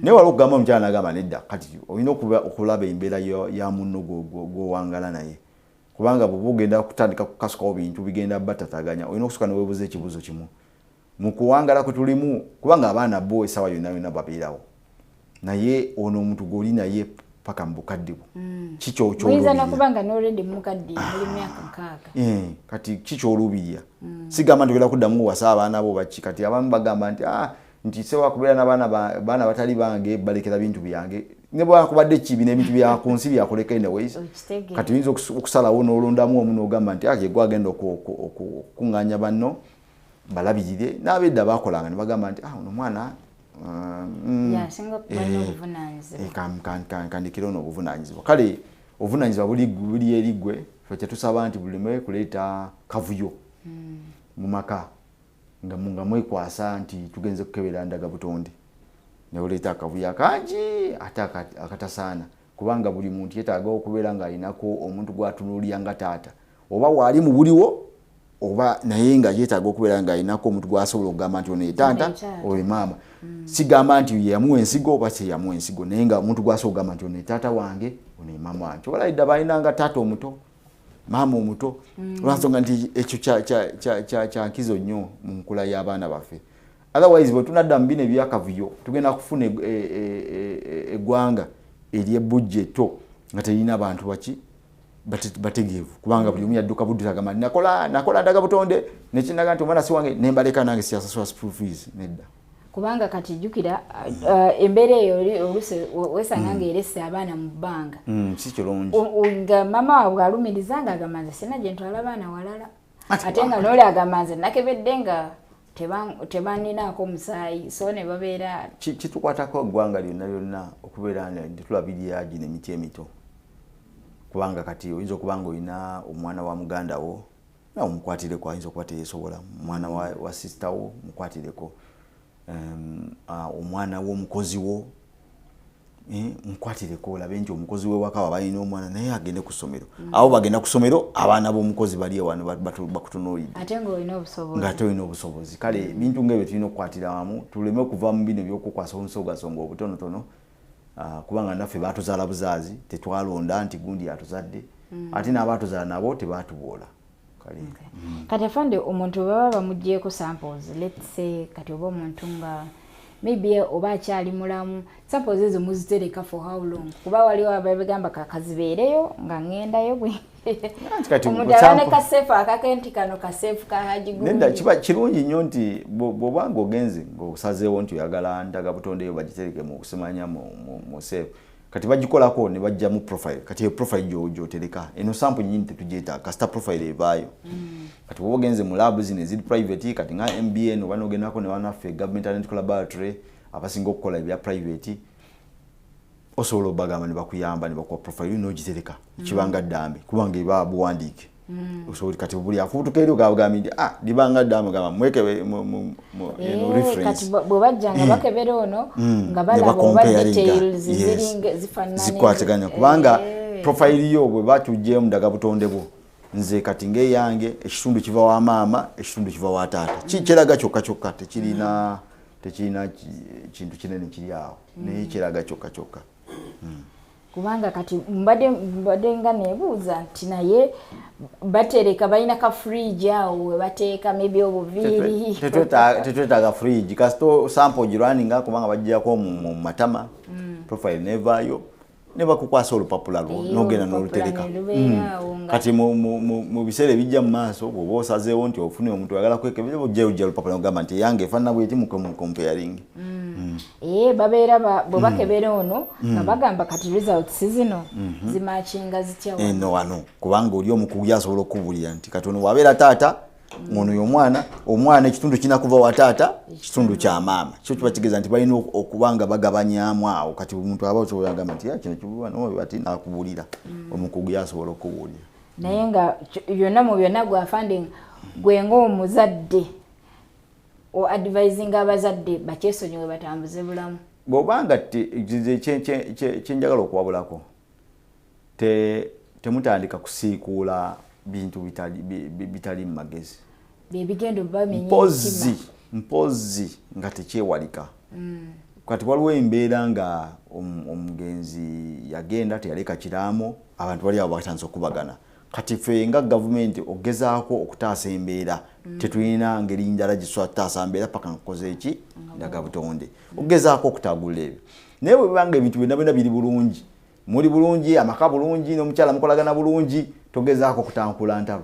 naye wali okugamba omukyala nagamba nedda. Kati olina okulaba embeera ya munno gw'owangala naye, kubanga bw'oba ogenda kutandika kukasukawo bintu bigenda batataganya, olina okusooka neweebuuza ekibuuzo kimu mu kuwangala kwe tulimu, kubanga abaana bo essaawa yonna yonna babeerawo, naye ono omuntu gw'oli naye paka mu bukadde bwo, Muyinza kikyoluubirira? Nakuba nga nolready mukadde, muli myaka 60. Eh, kati kikyoluubirira? Sigamba nti ogenda kuddamu wasa abaana bo baki. Kati abamu bagamba nti ah, nti sewakubeera n'abaana baana batali bange, balekera bintu byange. Ne bwakubadde ki, bino ebintu bya ku nsi byakuleka anyways. Okitegeera. Kati oyinza okusalawo n'olondamu omu n'ogamba nti ake gwe agenda okukuŋŋaanya banno balabirire. N'abedda bakolanga ne bagamba nti ah, ono omwana Yasinga okuba n'obuvunaanyizibwa. Kandikire ono obuvunaanyizibwa. Kale obuvunaanyizibwa buli eri ggwe. Ffe kyetusaba nti buleme kuleeta kavuyo mu maka nga mwekwasa nti tugenze kukebera ndaga butonde, neoleeta akavuyo akangi ate akatasaana, kubanga buli muntu yeetaaga okubeera ng'alinako omuntu gwatunuulira nga taata, oba waali mu buliwo oba, naye nga yeetaaga okubeera ng'alinako omuntu gwasobola okugamba nti ono ye taata, Ono ye taata. oyo maama. Sigamba nti yeyamuwa ensigo oba teyamuwa ensigo, naye nga omuntu gwasobola okugamba nti ono ye taata wange, ono ye maama wange. Obalabidde balinanga taata omuto, maama omuto, lwansonga nti ekyo kya nkizo nnyo mu nkula y'abaana baffe. Otherwise bwe tunadda mu bino ebyakavuyo, tugenda kufuna eggwanga ery'ebbujja etto nga terina bantu baki bategeevu, kubanga buli omu yadduka buddusi agamba nti nakola ndaga butonde nekinaga nti omwana si wange, nembaleka nange siyasasula school fees. Nedda. Kubanga kati jjukira embeera eyo oluusi wesanga nga eresse abaana mu bbanga. Si kirungi. Nga maama waabwe alumiriza nga agamba nze sina gye ntwala baana walala, Ate ate nga nooli agamba nze nakebedde nga tebaninaako musaayi, so ne babeera Kitukwatako eggwanga lyonna lyonna okubeera nti tulabirira gino emiti emito, kubanga kati oyinza okuba nga olina omwana wa muganda wo, nawe omukwatireko, ayinza okuba teyesobola. Omwana wa sister wo mukwatireko, omwana w'omukozi wo, mukwatireko, olabe nti omukozi we waka waba alina omwana naye agende ku ssomero. Abo bagenda ku ssomero, abaana b'omukozi bali ewano bakutunuulidde. Ate ng'olina obusobozi. Ng'ate olina obusobozi. Kale ebintu ngaebyo tulina okukwatira wamu, tuleme okuva mu bino ebyokukwasa obusogasonga obutonotono. Kubanga naffe batuzaala buzaazi, tetwalonda nti gundi atuzadde, ate n'abaatuzaala nabo tebaatuboola. Kale Kati afande, omuntu baba bamugyeko samples, let's say kati oba omuntu nga maybe oba akyali mulamu, samples ezo muzitereka for how long? Kuba waliwo ababigamba kakazibeereyo nga ŋŋendayo bwe Anti kati omuntu aba ne kaseefu akake nti kano kaseefu ka Haji Nedda, gundi. Kiba kirungi nnyo nti bw'oba ng'ogenze ng'osazeewo nti oyagala ndaga butonde eyo bagitereke mu kusimanya mu safe, kati bagikolako ne bajjamu profile. Kati eyo profile gy'otereka, eno sample nyini tetugyetaaga kasita profile evaayo. Kati bw'oba ogenze mu lab zino eziri private, kati nga MBN, oba n'ogendako ne banaffe Government Analytical Laboratory abasinga okukola ebya private, osobola obagamba ne bakuyamba ne bakuwa profile n'ogitereka, kibanga ddambe, kubanga eba buwandiike. Osobola kati buli afuutuka eri ogambye nti ah, libanga ddambe, gamba mwekebe eno reference. Kati bwe bajja nga bakebera ono nga Ne balaba oba bacomparinga. details Yes. ziringa zifaanana. Zikwataganya, kubanga profile yo bwe batugyeyo mu ndaga butonde bwo. Nze kati ngaeyange ekitundu kiva wa maama, ekitundu kiva wa taata. Kyeraga kyokka kyokka, tekirina kintu kinene kiri awo, naye kyeraga kyokka kyokka. Kubanga kati mbadde nga nebuuza nti naye batereka, balina ka fridge awo we bateeka maybe obuviiri? Tetwetaaga fridge, kasita sample ogirwaninga, kubanga baggyako mu matama, profile nevaayo ne bakukwasa olupapula lwo, nogenda n'olutereka. Kati mu biseera ebijja mu maaso, bw'oba osazeewo nti ofune omuntu oyagala kwekebera, ojjayo ojja olupapula nogamba nti eyange efaanana bweti, mucomparing. Ee, babeera bwe bakebera ono nga bagamba kati results zino zimatchinga zitya wano? Eno wano, kubanga oli omukugu asobola okukubulira nti kati ono bw'abeera taata, ono y'omwana, omwana ekitundu kirina kuva wa taata, kitundu kya maama. Kyo kiba kitegeeza nti balina okuba nga bagabanyaamu awo. Kati omuntu aba osobola agamba nti, "Ya, kino kibuno," ati nakubuulira, omukugu yasobola okubuulira. Naye nga byonna mu byonna, gwe afande, gwe ng'omuzadde o advisinga abazadde bakyesonyiwe batambuze bulamu? Bw'obanga nze kyenjagala okuwabulako, temutandika kusiikuula bintu bitali mu magezi. Byebigenda bamenya. Mpozi nga tekyewalika. Kati waliwo embeera nga omugenzi yagenda teyaleka kiraamo, abantu bali awo batandise okubagana. Kati ffe nga gavumenti okugezaako okutaasa embeera, tetulina ngeri ndala gisobola kutaasa mbeera paka nkukoze eki ndagabutonde, okugezaako okutagulula ebyo. Naye bwe bibanga ebintu byonna byonna biri bulungi, muli bulungi, amaka bulungi, n'omukyala mukolagana bulungi, togezaako kutankula ntalo.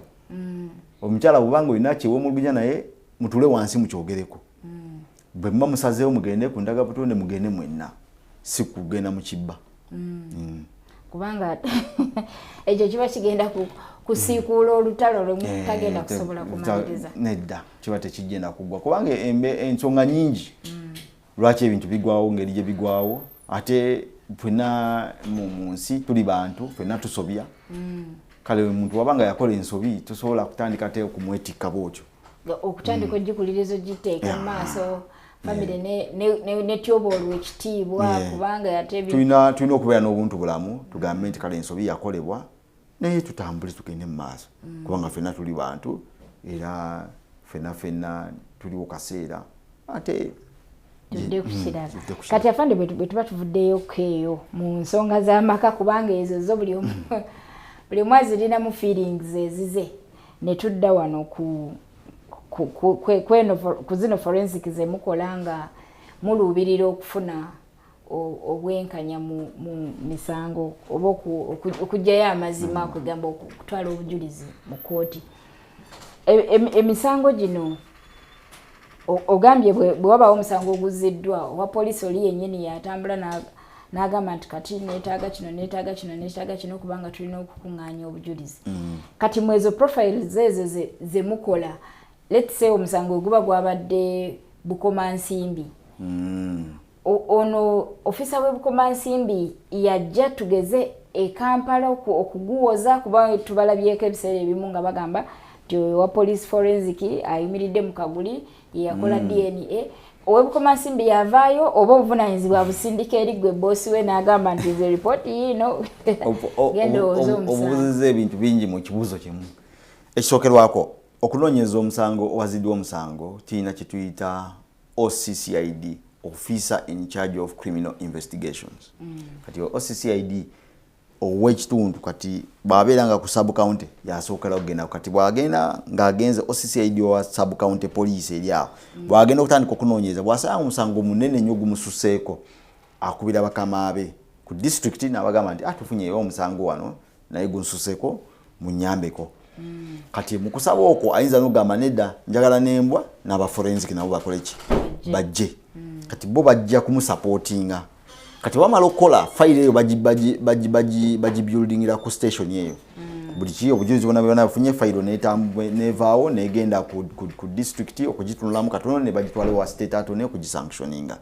Omukyala bwobanga olina kyewemulugunya naye, mutule wansi mukyogereko. Bwe muba musazeewo mugende ku ndagabutonde, mugende mwenna, si kugenda mu kibba. Kubanga ekyo kiba kigenda kusiikuula olutalo lwe mutagenda kusobola kumaliriza. Nedda, kiba tekigenda kuggwa, kubanga ensonga nyingi lwaki ebintu bigwawo ngeri gye bigwawo. Ate ffenna mu nsi tuli bantu, ffenna tusobya. Kale omuntu waba nga yakola ensobi, tosobola kutandika ate okumwetikka bwotyo. Okutandika ogikuliriza, ogiteeka mu maaso, famire netyoboolwa ekitiibwa, kubanga ate Tulina okubeera n'obuntu bulamu, tugambe nti kale ensobi yakolebwa, naye tutambule tugende mu maaso, kubanga ffenna tuli bantu, era ffenna ffenna tuliwo kaseera ate. Tudde ku kirala. Tudde ku kirala. Kati afande, bwe tuba tuvuddeyo eyo mu nsonga z'amaka, kubanga ezo zo buli omu azirinamu feelings ezize, ne tudda wano ku zino forensic zemukola nga muluubirira okufuna obwenkanya mu misango oba okuggyayo amazima, kwegamba okutwala obujulizi mu kooti. Emisango gino ogambye bwe wabaawo omusango oguziddwa owa poliisi, oli yennyini yatambula n'agamba nti kati neetaaga kino, neetaaga kino, neetaaga kino, kubanga tulina okukuŋŋaanya obujulizi. Kati mu ezo profiles ezo ze mukola, let's say omusango guba gwabadde Bukomansimbi, ono ofisa w'e Bukomansimbi yajja tugeze e Kampala okuguwoza, kuba tubalabyeko ebiseera ebimu nga bagamba nti oyo wa police forensic ayimiridde mu kaguli yeyakola DNA. Ow'ebukomansimbi yavaayo oba obuvunanyizibwa busindika eri gwe boosi we n'agamba nti nze ripooti yiino, genda owoze omusango? Obuuzizza ebintu bingi mu kibuuzo kimu. Ekisookerwako, okunoonyereza omusango owaziddwa omusango, kirina kye tuyita OCCID, officer in charge of criminal investigations. Kati OCCID ow'ekitundu, kati bw'abeera nga ku sub county, yasookera okugenda. Kati bw'agenda ng'agenze, OCCID owa sub county police eri awo bw'agenda okutandika okunoonyereza, bw'asanga omusango munene nnyo gumususeeko, akubira bakama be ku district n'abagamba nti, "Ah, tufunyeyo omusango wano, naye gunsuseeko, munyambeko." Kati mu kusaba okwo ayinza n'okugamba, "Nedda, njagala n'embwa n'abaforensic nabo bakole ki, bajje." Kati bo bajja kumusupportinga. Kati bamala okukola fayiro eyo, bagibuildingira ku station eyo buli ki, obujulizi bwona bwona bafunye, fayiro nevaawo negenda ku district okugitunulamu katono, ne bagitwala wa state attorney okugisanctioninga.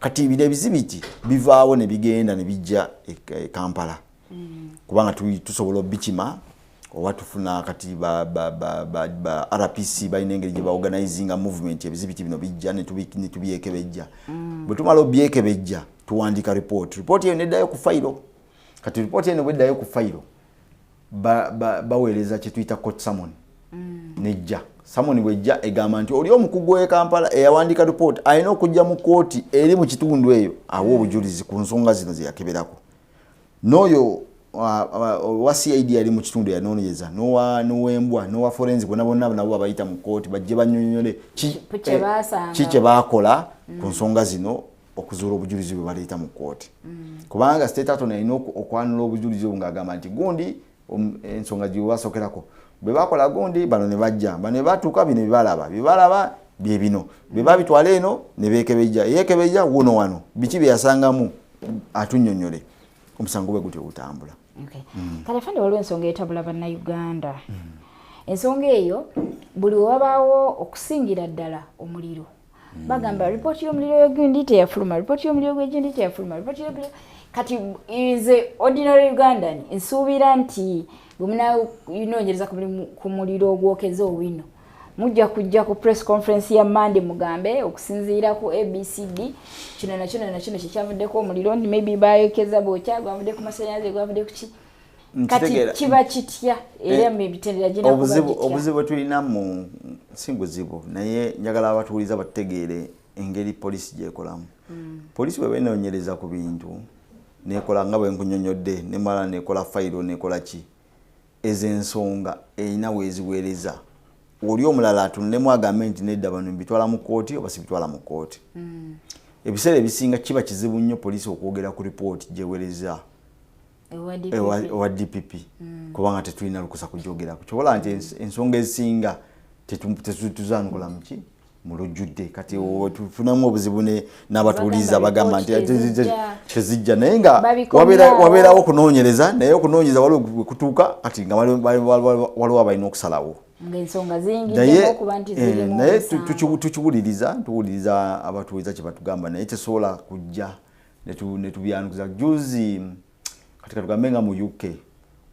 Kati bino ebizibiti bivaawo ne bigenda ne bijja e Kampala, kubanga tusobola obikima oba tufuna. Kati ba RPC balina engeri gye baorganizinga movement, ebizibiti bino bijja ne tubyekebejja. Bwe tumala obyekebejja, tuwandiika report. Report eyo neddayo ku fayiro. Kati report eno bweddayo ku fayiro, Baweereza kye tuyita court summon. Nejja summon, bwejja egamba nti oli omukugu w'e Kampala eyawandiika report alina okujja mu kooti eri mu kitundu eyo awa obujulizi ku nsonga zino zeyakeberako, n'oyo owa CID ali mu kitundu yanoonyereza, n'owembwa, n'owa forensic, bonna bonna nabo babayita mu kooti bajje bannyonnyole Kye baasanga. ki kye baakola ku nsonga zino okuzuula obujulizi bwe baleeta mu kooti, kubanga state attorney alina okwanula obujulizi obwo ng'agamba nti gundi ensonga gye basookerako bwe bakola gundi, bano ne bajja, bano ne batuuka, bino byebalaba, byebalaba bye bino, bwe babitwala eno ne beekebejja, eyeekebejja wuno wano biki bye yasangamu atunnyonnyole. Omusango bwe gutyo gutambula. Okay. Kale afande, waliwo ensonga etabula bannayuganda. Ensonga eyo, buli wewabaawo okusingira ddala omuliro, bagamba ripooti y'omuliro y'ogundi teyafuluma, ripooti y'omuliro gw'egundi teyafuluma, ripooti y'omuliro. Kati nze ordinary Ugandan nsuubira nti bwe munaanoonyereza ku muliro ogwokeza Owino, mujja kujja ku press conference ya Mande mugambe okusinziira ku ABCD kino na kino na kino kyekyavuddeko omuliro, nti maybe bayokeza bwokya, gwavudde ku masanyalaze, gwavudde ku ki. Kati Nkitegeera. kiba kitya era emitendera gina kuba Obuzibu gitya? obuzibu bwe tulina mu si buzibu, naye njagala abatuwuliza batutegeere engeri poliisi gyekolamu. Poliisi bwe benoonyereza ku bintu nekola nga bwe nkunyonyodde, nemala nekola fayiro, nekola ki, ezo ensonga erina weziweereza oli omulala atunulemu agambe nti nedda, bano mbitwala mu kooti oba sibitwala mu kooti. Ebiseera ebisinga kiba kizibu nnyo poliisi okwogera ku ripooti gyeweereza ewa DPP. Ewa DPP, kubanga tetulina lukusa kujogerako. Kyobola nti ensonga ezisinga tetuzanukula muki mu lujjudde. Kati tufunamu obuzibu n'abatuwuliriza bagamba nti ripooti tezijja. Tezijja, naye nga Babikomyawo. Wabeerawo okunoonyereza, naye okunoonyereza waliwo we kutuuka kati nga waliwo abalina okusalawo. Ng'ensonga Naye ziyingiddemu okuba nti zirimu naye omusango. Tukiwuliriza, tuwuliriza abatuwuliriza kye batugamba, naye tesobola kujja netubyanukuza. Juzi kati katugambe nga mu UK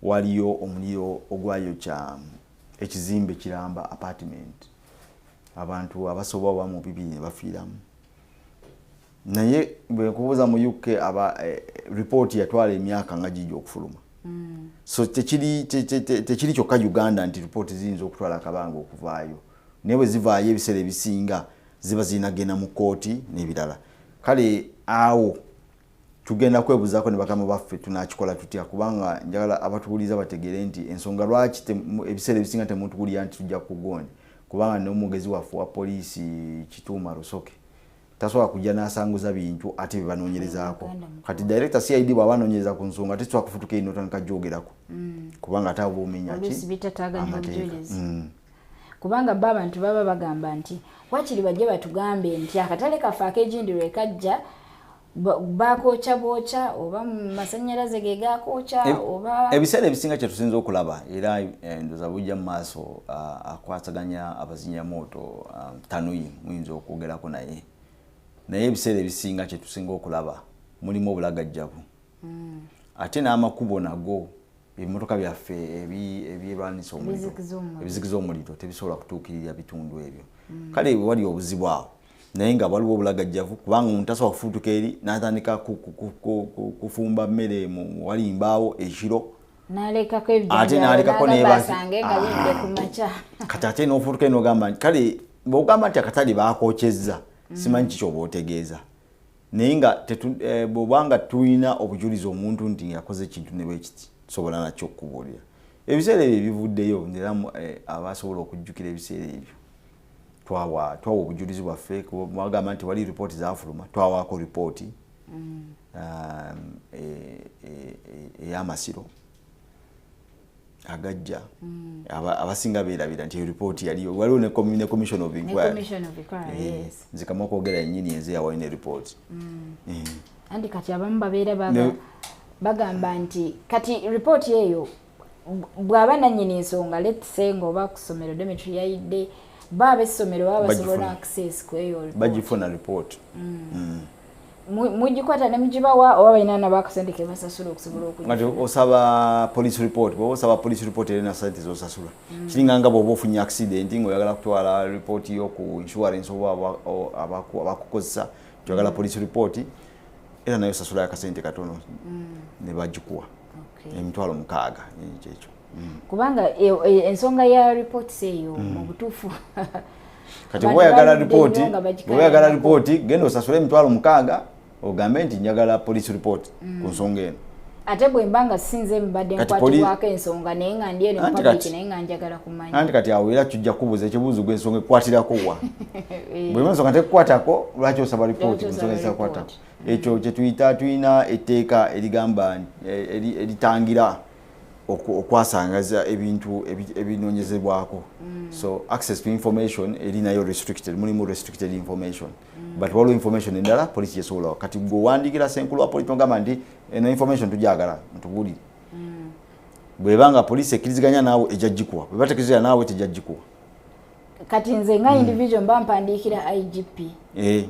waliyo omuliro ogwayokya ekizimbe kiramba, apartment, abantu abasoba oba mu 200 ne bafiiramu. Naye bwe nkubuuza, mu UK aba ripooti yatwala emyaka nga gijja okufuluma. So tekiri tekiri kyokka Uganda nti ripooti ziyinza okutwala akabanga okuvaayo, naye bwe zivaayo ebiseera ebisinga ziba zirina genda mu kooti n'ebirala. Kale awo tugenda kwebuzaako ne bakama baffe tunakikola tutya, kubanga njagala abatuwuliza bategeere nti ensonga lwaki ebiseera ebisinga temutuwulira nti tujja kugonya, kubanga n'omwogezi waffe wa poliisi Kituuma Rusoke tasobola kujja n'asanguza bintu ate bye banoonyerezaako. Uganda mu Kati director CID bw'aba anoonyereza ku nsonga, tetusobola kufutuka eno otandika gyogerako, kubanga ate aba omenya ki? Oluusi bitataaganya Amateeka. obujulizi. Kubanga bo abantu baba bagamba nti wakiri bajje batugambe nti akatale kaffe ak'egindi lwe kajja bakookya bwokya, oba mu masanyalaze ge gakookya, oba Ebiseera ebisinga kyetusinza okulaba era ndowooza bujja mu maaso, akwasaganya abazinyamooto Tanuyi muyinza okwogerako naye, naye ebiseera ebisinga kyetusinga okulaba mulimu obulagajjavu, ate n'amakubo nago, ebimotoka byaffe ebyerwanisa omuliro, Ebizikiza omuliro. Ebizikiza omuliro tebisobola kutuukirira bitundu ebyo. Kale wali obuzibu awo, naye nga waliwo obulagajjavu, kubanga omuntu tasobola kufuutuka eri n'atandika kufumba mmere mu wali mbaawo ekiro. N'alekako Ate n'alekako ebijjanjaalo n'eba- asange nga bidde ku makya. Kati ate n'ofuutuka eno ogamba nti kale bw'ogamba nti akatale baakookyezza, simanyi kiki oba otegeeza, naye nga bw'obanga tulina obujulizi omuntu nti yakoze ekintu ne bwekiti, tusobola nakyo okukubuulira. Ebiseera ebyo ebivuddeyo era abasobola okujjukira ebiseera ebyo twawa obujulizi bwaffe. Bagamba nti wali ripooti zafuluma, twawaako ripooti ey'amasiro agajja. Abasinga beerabira nti ripooti yaliyo, waliwo ne commission of Ne inquiry. Commission of inquiry, yes. Nze kamwa okwogera yennyini enze yawayo ne ripooti. Anti kati abamu babeera bagamba nti kati ripooti eyo bw'aba nannyini nsonga, let's say ng'oba ku ssomero dormitory yayidde, ba ab'essomero baba basobola Bagifuna. access ku eyo report. Bagifuna ripooti. Mugikwata ne mugibawa oba balina nabo akasente ke basasula okusobola Nga okugifuna? Osaba police report, bwoba osaba police report erina sente zosasula. Kiringa nga bwoba ofunye accident ng'oyagala kutwala report yo ku insurance oba abakukozesa, oyagala police report, era nayo osasulayo akasente katono ne bagikuwa. 6,000, kyekyo. Kubanga ensonga ya reports eyo mu butuufu Kati bw'oba oyagala ripooti, bw'oba oyagala ripooti, genda osasule 60,000 ogambe nti njagala police report ku nsonga eno. Ate bwe mba nga sinze mbadde nkwatibwako ensonga naye nga ndi eno public naye nga njagala kumanya. Anti kati awo era tujja kubuuza ekibuuzo gwe ensonga ekukwatirako wa. Bwe ensonga tekukwatako, lwaki osaba ripooti ku nsonga ezitakukwatako? Ekyo kye tuyita, tulina etteeka erigamba eritangira okwasangaza ebintu ebinoonyezebwako. So access to information eri nayo restricted, mulimu restricted information. But waliwo information endala poliisi gyesobola. Kati gwe owandiikira ssenkulu wa poliisi ogamba nti eno information tujagala ntubuulire. Bw'eba nga poliisi ekkiriziganya naawe ejja gikuwa, bw'eba tekkiriziganya naawe tejja gikuwa. Kati nze nga individual mba mpandiikira IGP,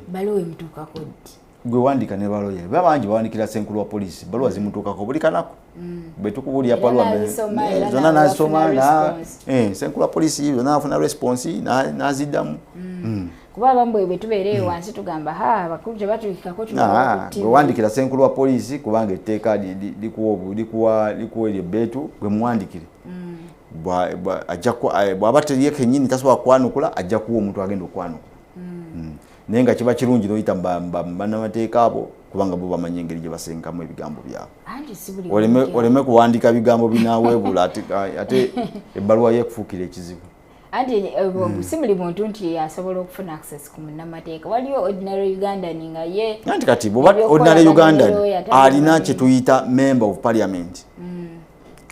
baluwa emutuukako ddi? Gwe wandiika ne baloya ba bangi bawandikira ssenkulu wa poliisi, baluwa zimutuukako buli kanaku. Bwe tukubuulira baluwa zonna nazisoma, ssenkulu wa poliisi zonna afuna response n'aziddamu. Kuba abamu bwe tubeera eyo wansi tugamba ha abakulu tebatuukikako. Gwe wandikira ssenkulu wa poliisi kubanga etteeka likuwa eryo ebbeetu, gwe muwandikire. Bw'aba teriye kennyini tasobola kwanukula, ajja kuwa omuntu agenda okwanukula. Naye nga kiba kirungi n'oyita bannamateeka abo kubanga bo bamanyi engeri gye basenkamu ebigambo byabwe. Oleme kuwandiika bigambo binaaweebula ate ebbaluwa ye ekufuukira ekizibu. Anti si buli muntu nti asobola okufuna access ku munnamateeka. Waliyo ordinary Ugandan nga ye Anti kati bw'oba ordinary Ugandan alina kye tuyita member of parliament.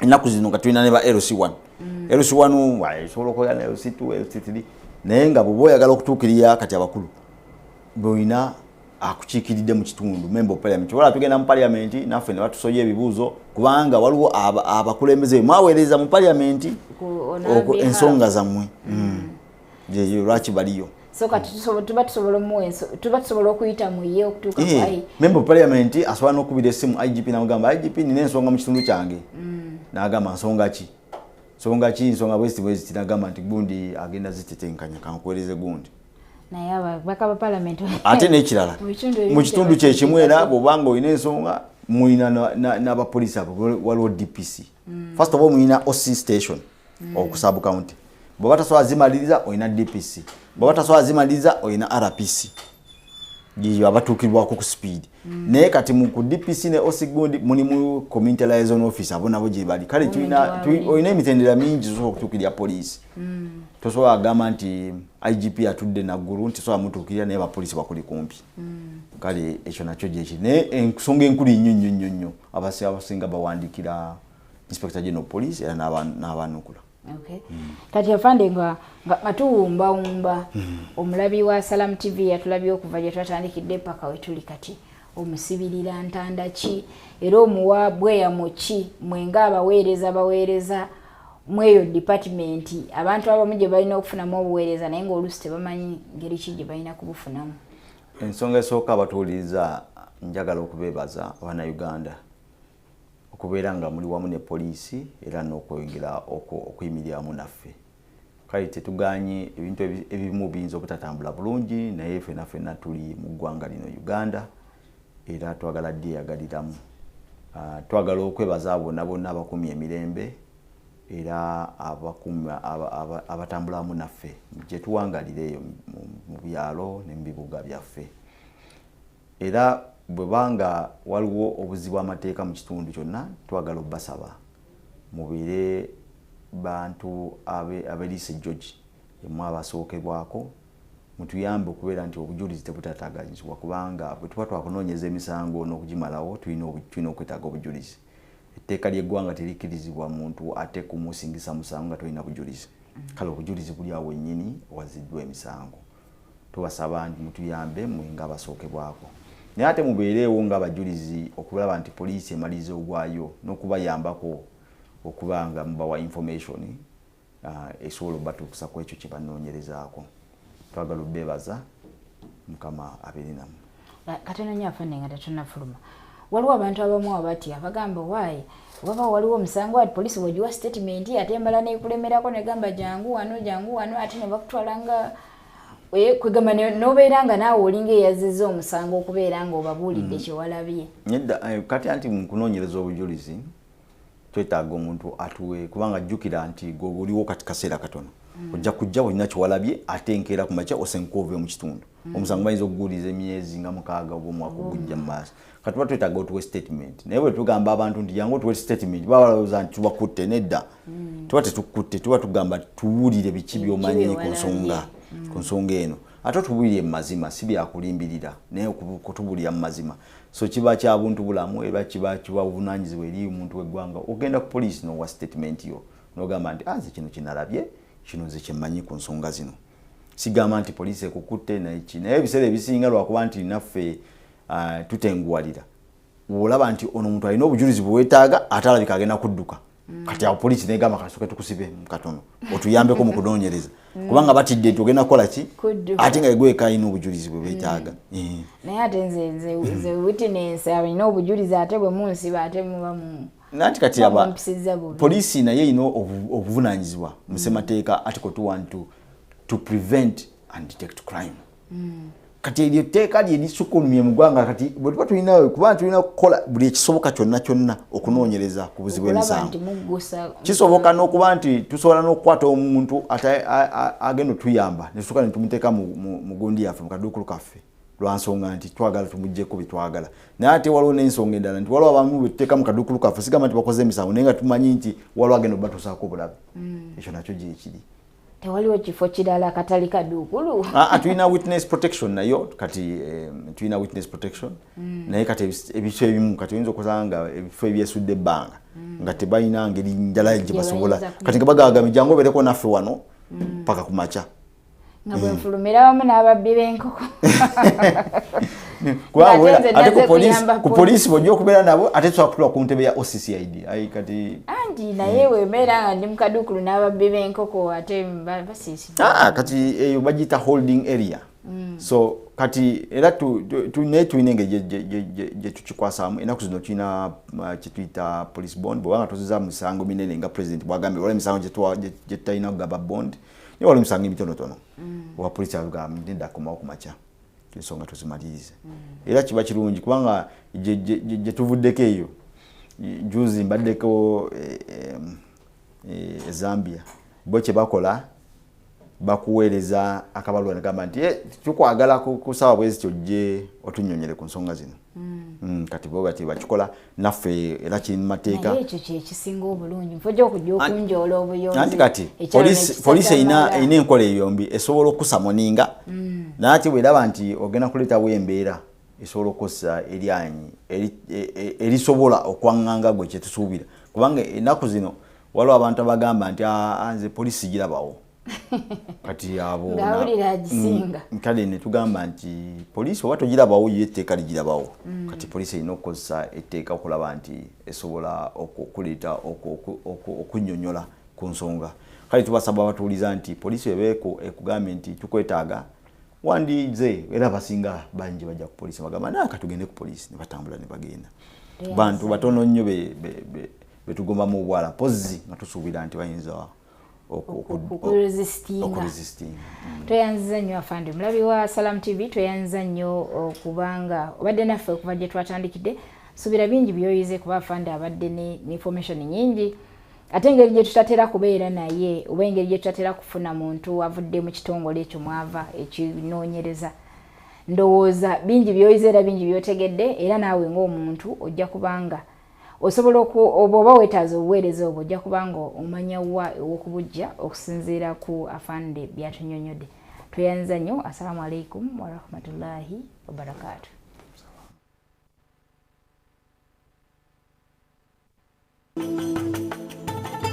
Ennaku zino nga tulina ne ba LC1. LC1 osobola okukola ne LC2, LC3, naye nga bw'oba oyagala okutuukirira kati abakulu bw'olina akukiikiridde mu kitundu, member of parliament. Wala tugenda mu parliament naffe ne batusoya ebibuuzo kubanga waliwo abakulembeze mwaweereza mu parliament ensonga zammwe. Lwaki baliyo? So kati tuba tusobola okuyita mu ye okutuuka ku member of parliament asobola n'okubira essimu IGP n'amugamba IGP nina ensonga mu kitundu kyange. N'agamba nsonga ki? Nsonga ki? Nsonga bweziti bweziti. N'agamba nti gundi agenda zitetenkanya, kankuweereze gundi. Naye ababaka ba parliament ate n'ekirala mu kitundu kyekimu era bw'obanga olina ensonga mulina n'abapoliisi abo, waliwo DPC. First of all mulina OC station oku sub county. Bw'oba tasobola zimaliriza olina DPC, bw'oba tasobola zimaliriza olina RPC, yeyo abatuukirwako ku speed. Naye kati mu ku DPC ne OC gundi mulimu community liaison officer, abo nabo gye bali. Kale olina emitendera mingi osobola okutuukirira poliisi. Tosobola agamba nti IGP atudde Naggulu nti sobola mutuukirira, naye abapoliisi bakuli kumpi. Kale ekyo nakyo gyekiri. Naye ensonga enkulu nnyo nnyo nnyo nnyo, abasinga bawandiikira Inspector General Police era n'abanukula. Kati afande, nga tuwumbawumba, omulabi wa Salam TV yatulabye okuva gye twatandikidde paka we tuli kati, omusibirira ntanda ki era omuwa bweyamo ki mwenga abaweereza baweereza mweyo department, abantu abamu gye balina okufunamu obuweereza naye ng'oluusi tebamanyi ngeri ki gye balina kubufunamu? Ensonga esooka, abatuwuliriza njagala okubeebaza Abannayuganda okubeera nga muli wamu ne poliisi era n'okwongera okuyimirira wamu naffe. Kale tetuganye ebintu ebimu biyinza obutatambula bulungi, naye ffenna ffenna tuli mu ggwanga lino Uganda era twagala dyeyagaliramu. Twagala okwebaza abo bonna bonna abakuumye emirembe era abatambula wamu naffe gye tuwangalira eyo mu byalo ne mu bibuga byaffe. Era bwe banga waliwo obuzibu amateeka mu kitundu kyonna, twagala obbasaba mubeere bantu aberiisa ejjogi emu abasookerwako, mutuyambe okubeera nti obujulizi tebutataaganyizibwa, kubanga bwe tuba twakunoonyeza emisango n'okugimalawo tulina okwetaaga obujulizi. Etteeka ly'eggwanga terikkirizibwa muntu ate kumusingisa musango nga tolina bujulizi. Kale obujulizi buli awo wennyini waziddwa emisango. Tubasaba nti mutuyambe mwe nga abasookerwako, naye ate mubeereewo ng'abajulizi okulaba nti poliisi emaliriza ogwayo n'okubayambako okuba nga mubawa information esobola obatuusa ku ekyo kye banoonyerezaako. Twagala obbeebaza, Mukama abeere nammwe. Katono nnyo afande nga tetunnafuluma, waliwo abantu abamu abatya, bagamba waayi waba waliwo omusango ati poliisi bw'ogiwa statement ate embala nekulemerako negamba jangu wano, jangu wano, ate ne bakutwala nga kwegamba n'obeera nga naawe olinga eyazizza omusango okubeera nga obabuulidde kyewalabye. Nedda, kati anti mu kunoonyereza obujulizi Twetaaga omuntu atuwe, kubanga jjukira nti gwe oliwo kati kaseera katono, ojja kujja olina kyewalabye, ate enkeera ku makya osenguka ove mu kitundu. Omusango bayinza okuguwuliza emyezi nga 6 oba omwaka ogujja mu maaso. Kati tuba twetaaga otuwe statement, naye bwe tugamba abantu nti jangu otuwe statement, baba balowooza nti tubakutte. Nedda, tuba tetukutte, tuba tugamba tuwulire biki by'omanyi ku nsonga, ku nsonga eno, ate otubuulire mu mazima, si byakulimbirira, naye kutubuulira mu mazima. So kiba kya buntu bulamu era kiba buvunaanyizibwa eri omuntu w'eggwanga ogenda ku poliisi n'owa statement yo n'ogamba nti nze kino kinalabye, kino nze kyemmanyi ku nsonga zino. Sigamba nti poliisi ekukutte naye ki, naye ebiseera ebisinga lwakuba nti naffe tutenguwalira, olaba nti ono omuntu alina obujulizi bwe weetaaga, ate alabika agenda kudduka. Kati awo poliisi negamba kasooke tukusibe katono otuyambeko mu kunoonyereza, kubanga batidde nti ogenda kukola ki, ate nga egweka alina obujulizi bwe beetaaga. Naye ate nze witness alina obujulizi, ate bwe munsiba ate muba mu Nanti kati aba poliisi naye erina obuvunaanyizibwa mu ssemateeka, article 212, to prevent and detect crime. Kati eryo etteeka lye lisukkulumye mu ggwanga. Kati bwe tuba tulina, kuba tulina kukola buli ekisoboka kyonna kyonna okunoonyereza ku buzi bw'emisango. Kisoboka n'okuba nti tusobola n'okukwata omuntu ate agenda otuyamba, netutuuka ne tumuteeka mu gundi yaffe, mu kaduukulu kaffe, lwansonga nti twagala tumugjeko byetwagala. Naye ate waliwo n'ensonga endala nti waliwo abamu betuteeka mu kaduukulu kaffe, sigamba nti bakoze emisango, naye nga tumanyi nti waliwo agenda obatuusaako obulabe. Ekyo nakyo gyekiri. Tewaliwo kifo kirala katali kaduukulu? Tulina witness protection nayo kati, tulina witness protection. Naye kati ebifo ebimu kati oyinza okusanga nga ebifo ebyesudde ebbanga nga tebalina ngeri ndala gye basobola, kati nga bagagambye jangu obeereko naffe wano paka ku makya. Nga bwenfulumira wamu n'ababbi b'enkoko. Ate ku poliisi bwojja okubeera nabo, ate tusobola kutula ku ntebe ya OCCID. Ai kati Anti naye wembeera nga ndi mukaduukulu n'ababbi b'enkoko, ate basiisira. Kati eyo bagiyita holding area. So kati era naye tulina engeri gye tukikwasaamu. Ennaku zino tulina kyetuyita police bond. Bwebanga toziza misango minene nga president bwagambye, waliwo emisango gye tutalina kugaba bond, naye waliwo emisango emitonotono owa poliisi agamba nedda, komawo ku makya ensonga tuzimalirize. Era kiba kirungi kubanga gye tuvuddeko eyo, juzi mbaddeko e Zambia, bo kye bakola bakuweereza akabaluwa negamba nti tukwagala ku saawa bwezi kyojje otunnyonnyole ku nsonga zino. Kati bo bati bakikola, naffe era kiri mu mateeka. Naye ekyo kyekisinga obulungi, nfo gyokujja okunjoola obuyonzi. Anti kati poliisi erina enkola eyombi, esobola okusummoninga, naye ate bweraba nti ogenda kuleetawo embeera, esobola okukozesa eryanyi erisobola okwaŋŋanga gwe kyetusuubira, kubanga ennaku zino waliwo abantu abagamba nti nze poliisi girabawo. Kati abo Ng'awulira agisinga. Kale ne tugamba nti poliisi oba togirabawo, yo etteeka ligirabawo. Kati poliisi erina okukozesa etteeka okulaba nti esobola okuleeta okunnyonnyola ku nsonga. Kale tubasaba batuwuliza nti poliisi eba ekugambye nti tukwetaaga, wandize era abasinga bangi bajja ku poliisi, bagamba naye katugende ku poliisi, ne batambula ne bagenda. Bantu batono nnyo betugombamu obwala, pozzi nga tusuubira nti bayinza Okuresistinga. Okuresistinga. Tweyanziza nnyo afande. Mulabi wa Salam TV, tweyanziza nnyo okubanga obadde naffe okuva gye twatandikidde. Suubira bingi byoyize, kuba afande abadde ne information nyingi, ate engeri gye tutatera kubeera naye oba engeri gye tutatera kufuna muntu avudde mu kitongole ekyo mwava ekinoonyereza, ndowooza bingi byoyize era bingi byotegedde. Era naawe ng'omuntu ojja kubanga osobola oba oba weetaaza obuweereza obwo, ojja kubanga omanya wa ew'okubujja okusinziira ku afande byatunyonyodde. Tweyanza nnyo. Assalamu alaikum warahmatullahi wabarakatu.